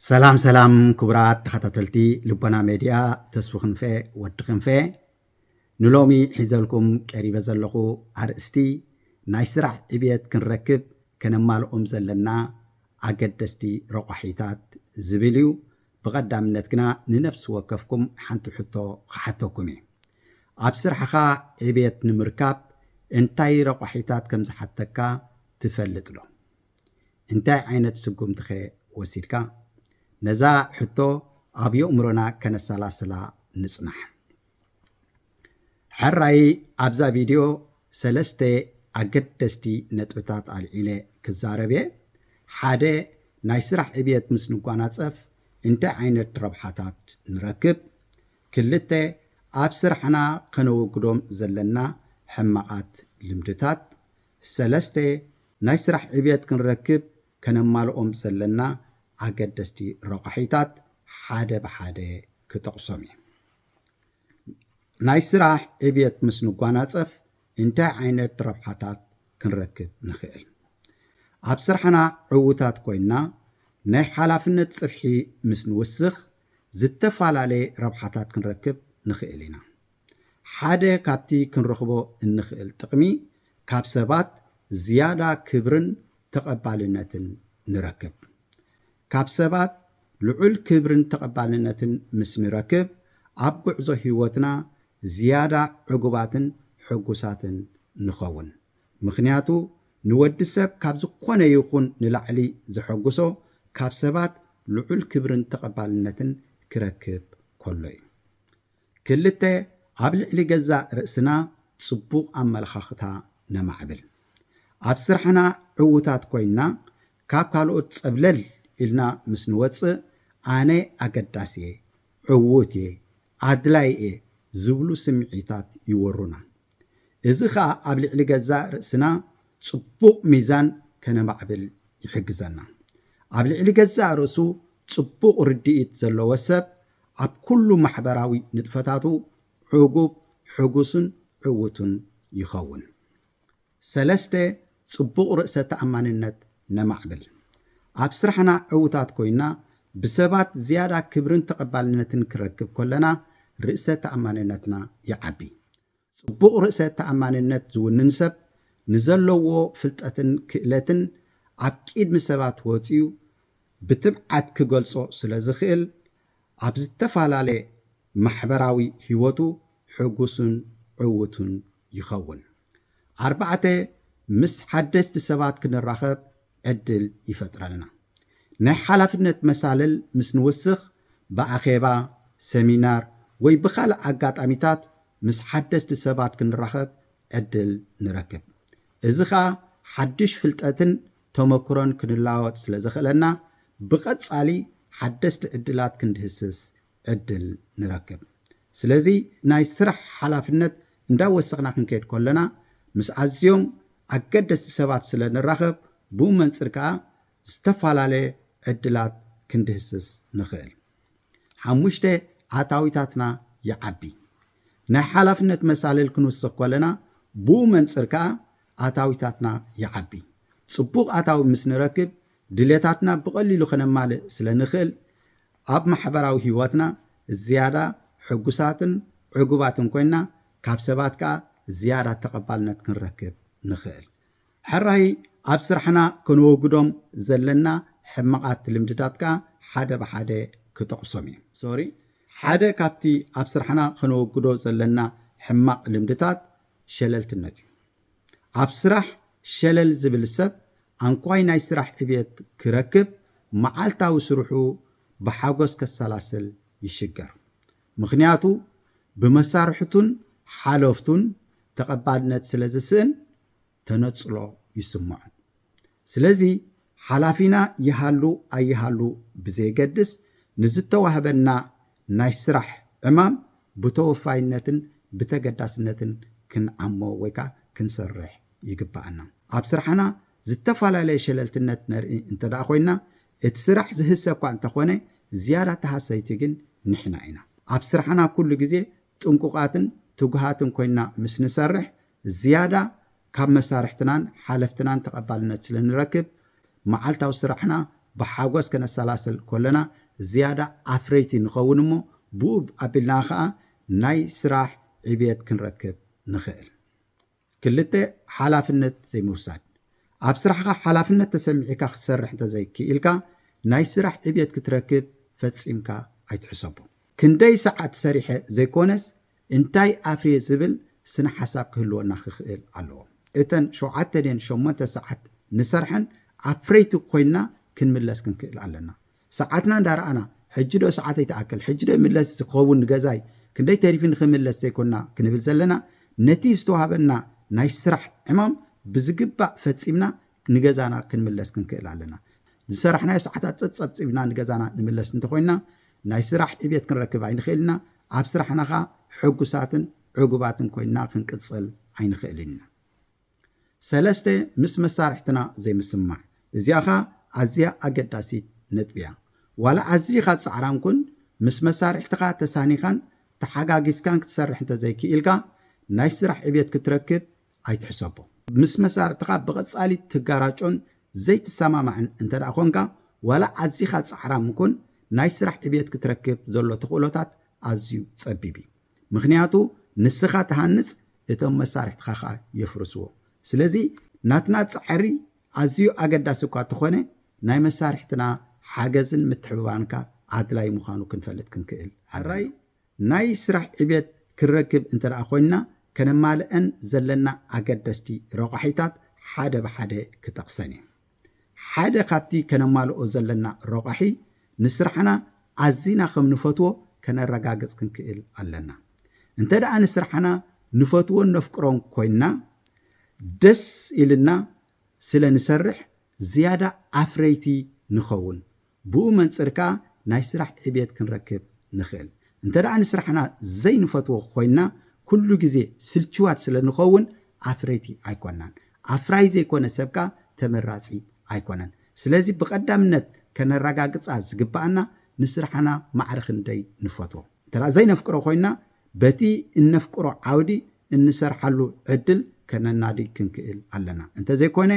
ሰላም ሰላም ክቡራት ተኸታተልቲ ልቦና ሜድያ፣ ተስፉ ክንፈ ወዲ ክንፈ ንሎሚ ሒዘልኩም ቀሪበ ዘለኹ ኣርእስቲ ናይ ስራሕ ዕብየት ክንረክብ ከነማልኦም ዘለና ኣገደስቲ ረቋሒታት ዝብል እዩ። ብቐዳምነት ግና ንነፍሲ ወከፍኩም ሓንቲ ሕቶ ክሓተኩም እዩ። ኣብ ስራሕኻ ዕብየት ንምርካብ እንታይ ረቋሒታት ከም ዝሓተካ ትፈልጥ ዶ? እንታይ ዓይነት ስጉምትኸ ወሲድካ? ነዛ ሕቶ ኣብ የእምሮና ከነሰላስላ ንጽናሕ። ሕራይ ኣብዛ ቪድዮ ሰለስተ ኣገደስቲ ነጥብታት ኣልዒለ ክዛረብ እየ። ሓደ፣ ናይ ስራሕ ዕብየት ምስ ንጓናጸፍ እንታይ ዓይነት ረብሓታት ንረክብ? ክልተ፣ ኣብ ስራሕና ከነወግዶም ዘለና ሕማቓት ልምድታት። ሰለስተ፣ ናይ ስራሕ ዕብየት ክንረክብ ከነማልኦም ዘለና ኣገደስቲ ረቋሒታት ሓደ ብሓደ ክጠቕሶም እየ። ናይ ስራሕ ዕብየት ምስ ንጓናጸፍ እንታይ ዓይነት ረብሓታት ክንረክብ ንኽእል? ኣብ ስራሕና ዕዉታት ኮይንና ናይ ሓላፍነት ጽፍሒ ምስ ንውስኽ ዝተፈላለየ ረብሓታት ክንረክብ ንኽእል ኢና። ሓደ ካብቲ ክንረኽቦ እንኽእል ጥቕሚ ካብ ሰባት ዝያዳ ክብርን ተቐባልነትን ንረክብ። ካብ ሰባት ልዑል ክብርን ተቐባልነትን ምስ ንረክብ ኣብ ጉዕዞ ህይወትና ዝያዳ ዕጉባትን ሕጉሳትን ንኸውን። ምኽንያቱ ንወዲ ሰብ ካብ ዝኾነ ይኹን ንላዕሊ ዘሐጉሶ ካብ ሰባት ልዑል ክብርን ተቐባልነትን ክረክብ ከሎ እዩ። ክልተ፣ ኣብ ልዕሊ ገዛእ ርእስና ጽቡቕ ኣመለኻኽታ ነማዕብል። ኣብ ስራሕና ዕዉታት ኮይንና ካብ ካልኦት ጸብለል ኢልና ምስ ንወጽእ ኣነ ኣገዳሲ እየ፣ ዕዉት እየ፣ ኣድላይ እየ ዝብሉ ስምዒታት ይወሩና። እዚ ኸኣ ኣብ ልዕሊ ገዛእ ርእስና ጽቡቕ ሚዛን ከነማዕብል ይሕግዘና። ኣብ ልዕሊ ገዛእ ርእሱ ጽቡቕ ርድኢት ዘለዎ ሰብ ኣብ ኩሉ ማሕበራዊ ንጥፈታቱ ዕጉብ፣ ሕጉስን ዕዉትን ይኸውን። ሰለስተ፣ ጽቡቕ ርእሰ ተኣማንነት ነማዕብል። ኣብ ስራሕና ዕዉታት ኮይና ብሰባት ዝያዳ ክብርን ተቐባልነትን ክረክብ ከለና ርእሰ ተኣማንነትና ይዓቢ። ጽቡቕ ርእሰ ተኣማንነት ዝውንን ሰብ ንዘለዎ ፍልጠትን ክእለትን ኣብ ቅድሚ ሰባት ወጺኡ ብትብዓት ክገልጾ ስለ ዝኽእል ኣብ ዝተፈላለየ ማሕበራዊ ህይወቱ ሕጉስን ዕዉትን ይኸውን። ኣርባዕተ፣ ምስ ሓደስቲ ሰባት ክንራኸብ ዕድል ይፈጥረልና። ናይ ሓላፍነት መሳልል ምስ ንውስኽ ብኣኼባ፣ ሰሚናር ወይ ብኻልእ ኣጋጣሚታት ምስ ሓደስቲ ሰባት ክንራኸብ ዕድል ንረክብ። እዚ ኸኣ ሓድሽ ፍልጠትን ተመክሮን ክንለዋወጥ ስለ ዘኽእለና ብቐጻሊ ሓደስቲ ዕድላት ክንድህስስ ዕድል ንረክብ። ስለዚ ናይ ስራሕ ሓላፍነት እንዳወሰኽና ክንከይድ ከለና ምስ ኣዝዮም ኣገደስቲ ሰባት ስለ ንራኸብ ብኡ መንጽር ከኣ ዝተፈላለየ ዕድላት ክንድህስስ ንኽእል። ሓሙሽተ፣ ኣታዊታትና ይዓቢ። ናይ ሓላፍነት መሳልል ክንውስኽ ከለና ብኡ መንጽር ከኣ ኣታዊታትና ይዓቢ። ጽቡቕ ኣታዊ ምስ ንረክብ ድሌታትና ብቐሊሉ ከነማልእ ስለ ንኽእል ኣብ ማሕበራዊ ህይወትና ዝያዳ ሕጉሳትን ዕጉባትን ኮይና ካብ ሰባት ከኣ ዝያዳ ተቐባልነት ክንረክብ ንኽእል። ሕራይ ኣብ ስራሕና ከነወግዶም ዘለና ሕማቓት ልምድታት ከኣ ሓደ ብሓደ ክጠቕሶም እየ። ሶሪ፣ ሓደ ካብቲ ኣብ ስራሕና ከነወግዶ ዘለና ሕማቕ ልምድታት ሸለልትነት እዩ። ኣብ ስራሕ ሸለል ዝብል ሰብ ኣንኳይ ናይ ስራሕ ዕብየት ክረክብ መዓልታዊ ስርሑ ብሓጎስ ከሰላስል ይሽገር። ምኽንያቱ ብመሳርሕቱን ሓለፍቱን ተቐባልነት ስለ ዝስእን ተነጽሎ ይስምዖ። ስለዚ ሓላፊና ይሃሉ ኣይሃሉ ብዘየገድስ ንዝተዋህበና ናይ ስራሕ ዕማም ብተወፋይነትን ብተገዳስነትን ክንዓሞ ወይ ከዓ ክንሰርሕ ይግባኣና። ኣብ ስራሕና ዝተፈላለየ ሸለልትነት ነርኢ እንተ ደኣ ኮይና እቲ ስራሕ ዝህሰ እኳ እንተኾነ ዝያዳ ተሃሰይቲ ግን ንሕና ኢና። ኣብ ስራሕና ኩሉ ግዜ ጥንቁቓትን ትጉሃትን ኮይና ምስ ንሰርሕ ዝያዳ ካብ መሳርሕትናን ሓለፍትናን ተቐባልነት ስለ ንረክብ መዓልታዊ ስራሕና ብሓጎስ ከነሰላስል ከለና ዝያዳ ኣፍረይቲ ንኸውን እሞ ብኡ ኣቢልና ኸዓ ናይ ስራሕ ዕብየት ክንረክብ ንኽእል። ክልተ፣ ሓላፍነት ዘይምውሳድ። ኣብ ስራሕኻ ሓላፍነት ተሰሚዕካ ክትሰርሕ እንተዘይክኢልካ ናይ ስራሕ ዕብየት ክትረክብ ፈጺምካ ኣይትሕሰቦ። ክንደይ ሰዓት ሰሪሐ ዘይኮነስ እንታይ ኣፍርየ ዝብል ስነ ሓሳብ ክህልወና ክኽእል ኣለዎ። እተን ሸውዓተ ድየን ሸሞንተ ሰዓት ንሰርሐን ኣፍረይቲ ኮይና ክንምለስ ክንክእል ኣለና። ሰዓትና እንዳረኣና ሕጂ ዶ ሰዓተይ ትኣክል፣ ሕጂ ዶ ይምለስ ዝኸውን ንገዛይ፣ ክንደይ ተሪፊ ንክምለስ ዘይኮና ክንብል ዘለና፣ ነቲ ዝተዋህበና ናይ ስራሕ ዕማም ብዝግባእ ፈጺምና ንገዛና ክንምለስ ክንክእል ኣለና። ዝሰራሕናዮ ሰዓታት ጸጸብጺብና ንገዛና ንምለስ እንተኮይና ናይ ስራሕ ዕብየት ክንረክብ ኣይንኽእልና። ኣብ ስራሕና ኸኣ ሕጉሳትን ዕጉባትን ኮይና ክንቅጽል ኣይንኽእልን ኢና። ሰለስተ፣ ምስ መሳርሕትና ዘይምስምማዕ። እዚኣ ኸኣ ኣዝያ ኣገዳሲት ነጥቢ እያ። ዋላ ኣዚኻ ጻዕራም ኩን፣ ምስ መሳርሕትኻ ተሳኒኻን ተሓጋጊዝካን ክትሰርሕ እንተዘይክኢልካ ናይ ስራሕ ዕብየት ክትረክብ ኣይትሕሰቦ። ምስ መሳርሕትኻ ብቐጻሊ ትጋራጮን ዘይትሰማማዕን እንተ ደኣ ኾንካ፣ ዋላ ኣዚኻ ጻዕራም ኩን፣ ናይ ስራሕ ዕብየት ክትረክብ ዘሎ ተኽእሎታት ኣዝዩ ጸቢብ እዩ። ምኽንያቱ ንስኻ ትሃንጽ፣ እቶም መሳርሕትኻ ኸኣ የፍርስዎ። ስለዚ ናትና ጻዕሪ ኣዝዩ ኣገዳሲ እኳ እንተኾነ ናይ መሳርሕትና ሓገዝን ምትሕብባርንካ ኣድላይ ምዃኑ ክንፈልጥ ክንክእል ኣለና። ሕራይ ናይ ስራሕ ዕብየት ክንረክብ እንተ ደኣ ኮይንና ከነማልአን ዘለና ኣገደስቲ ረቋሒታት ሓደ ብሓደ ክጠቕሰን እየ። ሓደ ካብቲ ከነማልኦ ዘለና ረቋሒ ንስራሕና ኣዚና ከም ንፈትዎ ከነረጋግጽ ክንክእል ኣለና። እንተ ደኣ ንስራሕና ንፈትዎን ነፍቅሮን ኮይንና ደስ ኢልና ስለ ንሰርሕ ዝያዳ ኣፍረይቲ ንኸውን። ብኡ መንጽር ከኣ ናይ ስራሕ ዕብየት ክንረክብ ንኽእል። እንተ ደኣ ንስራሕና ዘይንፈትዎ ኮይንና ኩሉ ግዜ ስልችዋት ስለ ንኸውን ኣፍረይቲ ኣይኮናን። ኣፍራይ ዘይኮነ ሰብ ከኣ ተመራጺ ኣይኮነን። ስለዚ ብቐዳምነት ከነረጋግጻ ዝግብኣና ንስራሕና ማዕረ ክንደይ ንፈትዎ። እንተ ደኣ ዘይነፍቅሮ ኮይንና በቲ እነፍቅሮ ዓውዲ እንሰርሓሉ ዕድል ከነናዲ ክንክእል ኣለና። እንተዘይኮነ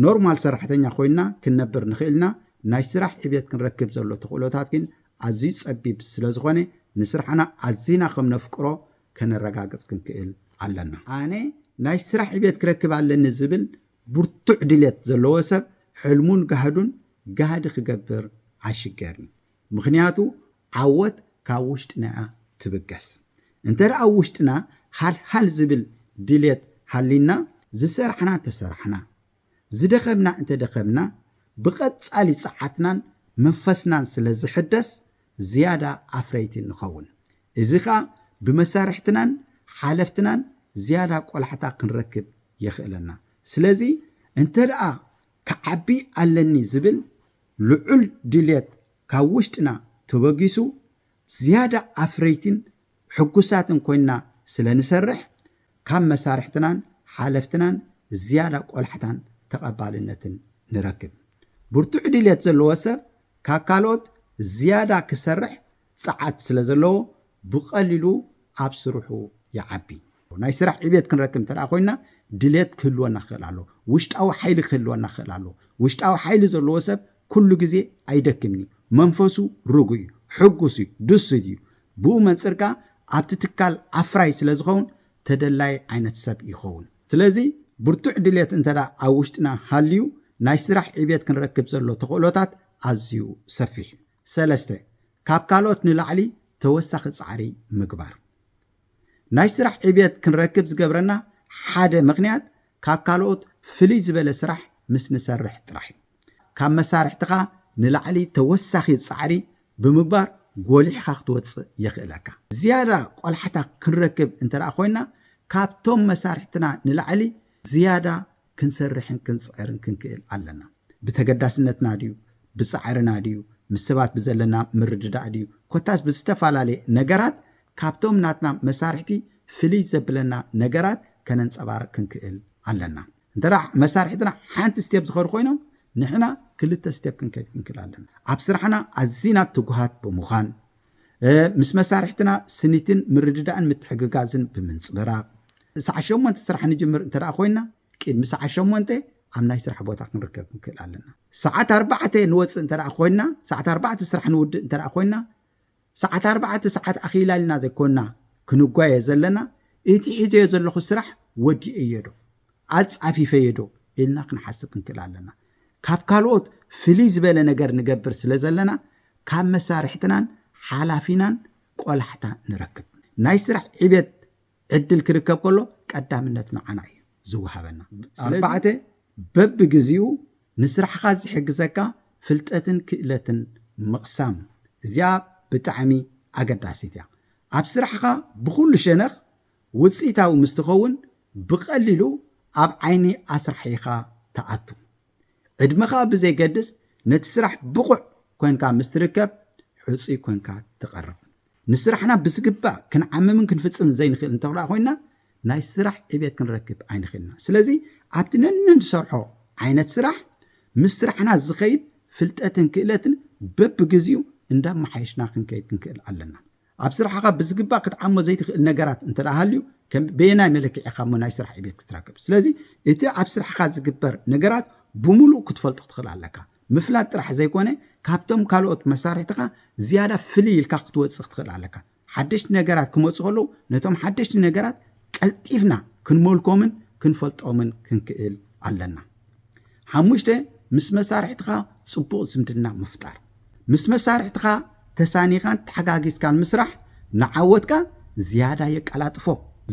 ኖርማል ሰራሕተኛ ኮይንና ክንነብር ንኽእልና ናይ ስራሕ ዕብየት ክንረክብ ዘሎ ተኽእሎታት ግን ኣዝዩ ጸቢብ ስለ ዝኾነ ንስራሕና ኣዚና ከም ነፍቅሮ ከነረጋግጽ ክንክእል ኣለና። ኣነ ናይ ስራሕ ዕብየት ክረክብ ኣለኒ ዝብል ብርቱዕ ድልየት ዘለዎ ሰብ ሕልሙን ጋህዱን ጋህዲ ክገብር ኣይሽገርን። ምኽንያቱ ዓወት ካብ ውሽጥና እያ ትብገስ። እንተ ደኣ ኣብ ውሽጥና ሃልሃል ዝብል ድልየት ሃሊና ዝሰራሕና እንተሰራሕና ዝደኸምና እንተደኸምና ብቐጻሊ ጸዓትናን መንፈስናን ስለ ዝሕደስ ዝያዳ ኣፍረይቲ ንኸውን። እዚ ኸኣ ብመሳርሕትናን ሓለፍትናን ዝያዳ ቆላሕታ ክንረክብ የኽእለና። ስለዚ እንተ ደኣ ክዓቢ ኣለኒ ዝብል ልዑል ድልየት ካብ ውሽጥና ተበጊሱ ዝያዳ ኣፍረይትን ሕጉሳትን ኮይንና ስለ ንሰርሕ ካብ መሳርሕትናን ሓለፍትናን ዝያዳ ቆላሕታን ተቐባልነትን ንረክብ። ብርቱዕ ድልየት ዘለዎ ሰብ ካብ ካልኦት ዝያዳ ክሰርሕ ጸዓት ስለ ዘለዎ ብቐሊሉ ኣብ ስርሑ ይዓቢ። ናይ ስራሕ ዕብየት ክንረክብ እንተ ኮይንና ድልየት ክህልወና ክኽእል ኣሎ። ውሽጣዊ ሓይሊ ክህልወና ክኽእል ኣሎ። ውሽጣዊ ሓይሊ ዘለዎ ሰብ ኩሉ ግዜ ኣይደክምን እዩ። መንፈሱ ርጉእ እዩ፣ ሕጉስ እዩ፣ ድሱት እዩ። ብኡ መንጽር ከኣ ኣብቲ ትካል ኣፍራይ ስለ ዝኸውን ተደላይ ዓይነት ሰብ ይኸውን። ስለዚ ብርቱዕ ድልየት እንተ ደኣ ኣብ ውሽጥና ሃልዩ ናይ ስራሕ ዕብየት ክንረክብ ዘሎ ተኽእሎታት ኣዝዩ ሰፊሕ እዩ። ሰለስተ፣ ካብ ካልኦት ንላዕሊ ተወሳኺ ጻዕሪ ምግባር። ናይ ስራሕ ዕብየት ክንረክብ ዝገብረና ሓደ ምኽንያት ካብ ካልኦት ፍልይ ዝበለ ስራሕ ምስ ንሰርሕ ጥራሕ እዩ። ካብ መሳርሕትኻ ንላዕሊ ተወሳኺ ጻዕሪ ብምግባር ጎሊሕኻ ክትወጽእ የኽእለካ። ዝያዳ ቆላሕታ ክንረክብ እንተ ደኣ ኮይንና ካብቶም መሳርሕትና ንላዕሊ ዝያዳ ክንሰርሕን ክንጽዕርን ክንክእል ኣለና። ብተገዳስነትና ድዩ፣ ብጻዕርና ድዩ፣ ምስ ሰባት ብዘለና ምርድዳእ ድዩ፣ ኮታስ ብዝተፈላለየ ነገራት ካብቶም ናትና መሳርሕቲ ፍልይ ዘብለና ነገራት ከነንጸባርቕ ክንክእል ኣለና። እንተ ደኣ መሳርሕትና ሓንቲ ስቴፕ ዝኸዱ ኮይኖም ንሕና ክልተ ስቴፕ ክንከይድ ክንክእል ኣለና። ኣብ ስራሕና ኣዚና ትጉሃት ብምዃን ምስ መሳርሕትና ስኒትን ምርድዳእን ምትሕግጋዝን ብምንጽብራቕ ሰዓት ሸሞንተ ስራሕ ንጅምር እንተ ደኣ ኮይንና ቅድሚ ሰዓት ሸሞንተ ኣብ ናይ ስራሕ ቦታ ክንርከብ ክንክእል ኣለና። ሰዓት ኣርባዕተ ንወፅእ እንተ ኮይንና፣ ሰዓት ኣርባዕተ ስራሕ ንውድእ እንተ ኮይንና፣ ሰዓት ኣርባዕተ ሰዓት ኣኺላ ኢልና ዘይኮንና ክንጓየ ዘለና፣ እቲ ሒዘዮ ዘለኹ ስራሕ ወዲኤዮ ዶ ኣጻፊፈዮ ዶ ኢልና ክንሓስብ ክንክእል ኣለና። ካብ ካልኦት ፍልይ ዝበለ ነገር ንገብር ስለ ዘለና፣ ካብ መሳርሕትናን ሓላፊናን ቆላሕታ ንረክብ። ናይ ስራሕ ዕቤት ዕድል ክርከብ ከሎ ቀዳምነት ንዓና እዩ ዝወሃበና። ኣርባዕተ፣ በብግዚኡ ንስራሕኻ ዝሕግዘካ ፍልጠትን ክእለትን ምቕሳም። እዚኣ ብጣዕሚ ኣገዳሲት እያ። ኣብ ስራሕኻ ብኹሉ ሸነኽ ውፅኢታዊ ምስ ትኸውን ብቐሊሉ ኣብ ዓይኒ ኣስራሒኻ ትኣቱ። ዕድመኻ ብዘይገድስ ነቲ ስራሕ ብቑዕ ኮንካ ምስ ትርከብ ሕፁይ ኮንካ ትቐርብ። ንስራሕና ብዝግባእ ክንዓምምን ክንፍፅምን ዘይንኽእል እንተ ኮይና ናይ ስራሕ ዕቤት ክንረክብ ኣይንኽእልና። ስለዚ ኣብቲ ነንንሰርሖ ዓይነት ስራሕ ምስ ስራሕና ዝኸይድ ፍልጠትን ክእለትን በብግዚኡ እንዳመሓየሽና ክንከይድ ክንክእል ኣለና። ኣብ ስራሕኻ ብዝግባእ ክትዓሞ ዘይትኽእል ነገራት እንተ ሃልዩ በየናይ መለክዒ ኢኻ እሞ ናይ ስራሕ ዕቤት ክትረክብ? ስለዚ እቲ ኣብ ስራሕኻ ዝግበር ነገራት ብምሉእ ክትፈልጦ ክትኽእል ኣለካ። ምፍላጥ ጥራሕ ዘይኮነ ካብቶም ካልኦት መሳርሕትኻ ዝያዳ ፍልይ ኢልካ ክትወፅእ ክትኽእል ኣለካ። ሓደሽቲ ነገራት ክመፁ ከለዉ ነቶም ሓደሽቲ ነገራት ቀልጢፍና ክንመልኮምን ክንፈልጦምን ክንክእል ኣለና። ሓሙሽተ፣ ምስ መሳርሕትኻ ፅቡቕ ዝምድና ምፍጣር። ምስ መሳርሕትኻ ተሳኒኻን ተሓጋጊዝካን ምስራሕ ንዓወትካ ዝያዳ የቀላጥፎ።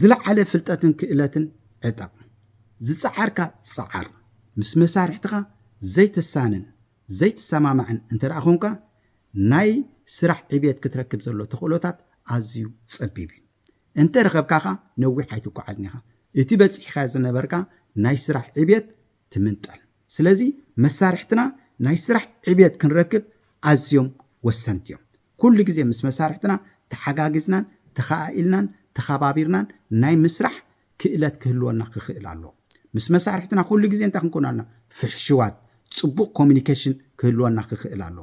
ዝለዓለ ፍልጠትን ክእለትን ዕጠቕ። ዝፀዓርካ ፀዓር። ምስ መሳርሕትኻ ዘይተሳንን ዘይትሰማማዕን እንተ ደኣ ኾንካ ናይ ስራሕ ዕብየት ክትረክብ ዘሎ ተኽእሎታት ኣዝዩ ፀቢብ እዩ። እንተ ረኸብካ ኸኣ ነዊሕ ኣይትጓዓዝን ኢኻ። እቲ በፂሕካ ዝነበርካ ናይ ስራሕ ዕብየት ትምንጠል። ስለዚ መሳርሕትና ናይ ስራሕ ዕብየት ክንረክብ ኣዝዮም ወሰንቲ እዮም። ኩሉ ግዜ ምስ መሳርሕትና ተሓጋጊዝናን ተኸኣኢልናን ተኸባቢርናን ናይ ምስራሕ ክእለት ክህልወና ክኽእል ኣሎ። ምስ መሳርሕትና ኩሉ ግዜ እንታይ ክንኮን ኣለና? ፍሕሽዋት፣ ፅቡቕ ኮሚኒኬሽን ክህልወና ክኽእል ኣሎ።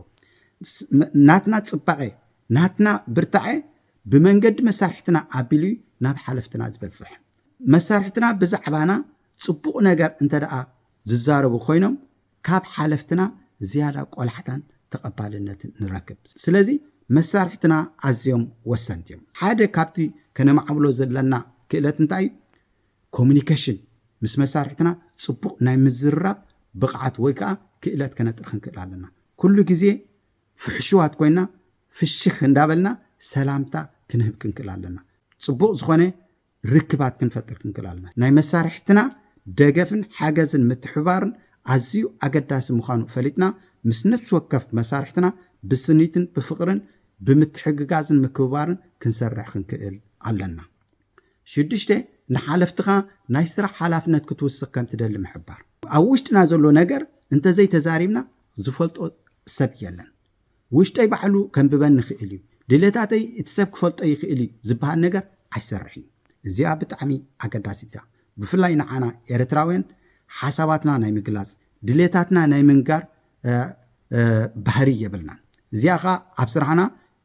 ናትና ፅባቐ፣ ናትና ብርታዐ ብመንገዲ መሳርሕትና ኣቢሉ ናብ ሓለፍትና ዝበፅሕ። መሳርሕትና ብዛዕባና ፅቡቕ ነገር እንተ ደኣ ዝዛረቡ ኮይኖም ካብ ሓለፍትና ዝያዳ ቆላሕታን ተቐባልነትን ንረክብ። ስለዚ መሳርሕትና ኣዝዮም ወሰንቲ እዮም። ሓደ ካብቲ ከነማዕብሎ ዘለና ክእለት እንታይ እዩ? ኮሚኒኬሽን፣ ምስ መሳርሕትና ፅቡቕ ናይ ምዝርራብ ብቕዓት ወይ ከዓ ክእለት ከነጥሪ ክንክእል ኣለና። ኩሉ ግዜ ፍሕሽዋት ኮይና ፍሽኽ እንዳበልና ሰላምታ ክንህብ ክንክእል ኣለና። ፅቡቕ ዝኾነ ርክባት ክንፈጥር ክንክእል ኣለና። ናይ መሳርሕትና ደገፍን ሓገዝን ምትሕብባርን ኣዝዩ ኣገዳሲ ምዃኑ ፈሊጥና ምስ ነፍሲ ወከፍ መሳርሕትና ብስኒትን ብፍቕርን ብምትሕግጋዝን ምክብባርን ክንሰርሕ ክንክእል ኣለና። ሽዱሽተ፣ ንሓለፍትኻ ናይ ስራሕ ሓላፍነት ክትውስኽ ከም ትደሊ ምሕባር። ኣብ ውሽጥና ዘሎ ነገር እንተዘይተዛሪብና ዝፈልጦ ሰብ የለን። ውሽጠይ ባዕሉ ከንብበኒ ይኽእል እዩ፣ ድሌታተይ እቲ ሰብ ክፈልጦ ይኽእል እዩ ዝበሃል ነገር ኣይሰርሕን እዩ። እዚኣ ብጣዕሚ ኣገዳሲት እያ። ብፍላይ ንዓና ኤርትራውያን ሓሳባትና ናይ ምግላጽ፣ ድሌታትና ናይ ምንጋር ባህሪ የብልናን። እዚኣ ኸኣ ኣብ ስራሕና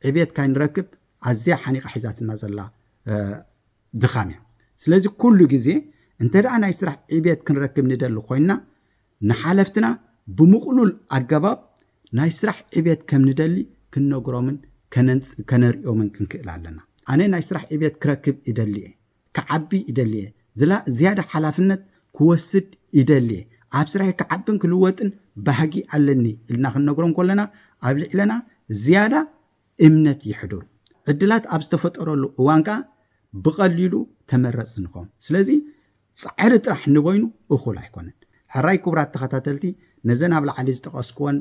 ዕብየት ካይንረክብ ኣዝያ ሓኒቓ ሒዛትና ዘላ ድኻም እያ። ስለዚ ኩሉ ግዜ እንተ ደኣ ናይ ስራሕ ዕብየት ክንረክብ ንደሊ ኮይንና ንሓለፍትና ብምቕሉል ኣገባብ ናይ ስራሕ ዕብየት ከም ንደሊ ክንነግሮምን ከነሪኦምን ክንክእል ኣለና። ኣነ ናይ ስራሕ ዕብየት ክረክብ ይደሊ እየ፣ ክዓቢ ይደሊ እየ፣ ዝያዳ ሓላፍነት ክወስድ ይደሊ እየ፣ ኣብ ስራሐይ ክዓብን ክልወጥን ባህጊ ኣለኒ ኢልና ክንነግሮም ከለና ኣብ ልዕለና ዝያዳ እምነት የሕድሩ። ዕድላት ኣብ ዝተፈጠረሉ እዋን ከኣ ብቐሊሉ ተመረፅቲ ንኾን። ስለዚ ፃዕሪ ጥራሕ ንበይኑ እኹል ኣይኮነን። ሕራይ ክቡራት ተኸታተልቲ፣ ነዘን ኣብ ላዕሊ ዝጠቐስኩወን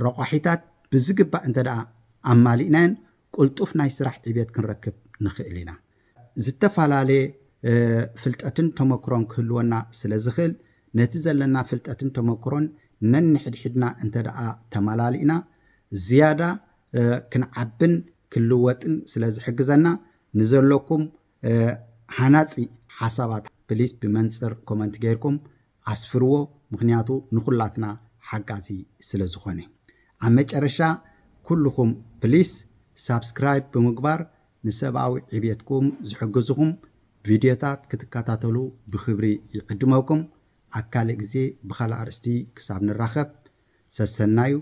ረቋሒታት ብዝግባእ እንተ ደኣ ኣማሊእናየን ቅልጡፍ ናይ ስራሕ ዕብየት ክንረክብ ንኽእል ኢና። ዝተፈላለየ ፍልጠትን ተመክሮን ክህልወና ስለ ዝኽእል ነቲ ዘለና ፍልጠትን ተመክሮን ነንሕድሕድና እንተ ደኣ ተመላሊእና ዝያዳ ክንዓብን ክልወጥን ስለ ዝሕግዘና ንዘለኩም ሃናፂ ሓሳባት ፕሊስ ብመንፅር ኮመንት ገይርኩም ኣስፍርዎ፣ ምኽንያቱ ንኹላትና ሓጋዚ ስለ ዝኾነ። ኣብ መጨረሻ ኩልኹም ፕሊስ ሳብስክራይብ ብምግባር ንሰብኣዊ ዕብየትኩም ዝሕግዝኹም ቪድዮታት ክትከታተሉ ብኽብሪ ይዕድመኩም። ኣብ ካልእ ግዜ ብኻልእ ኣርእስቲ ክሳብ ንራኸብ ሰሰናዩ።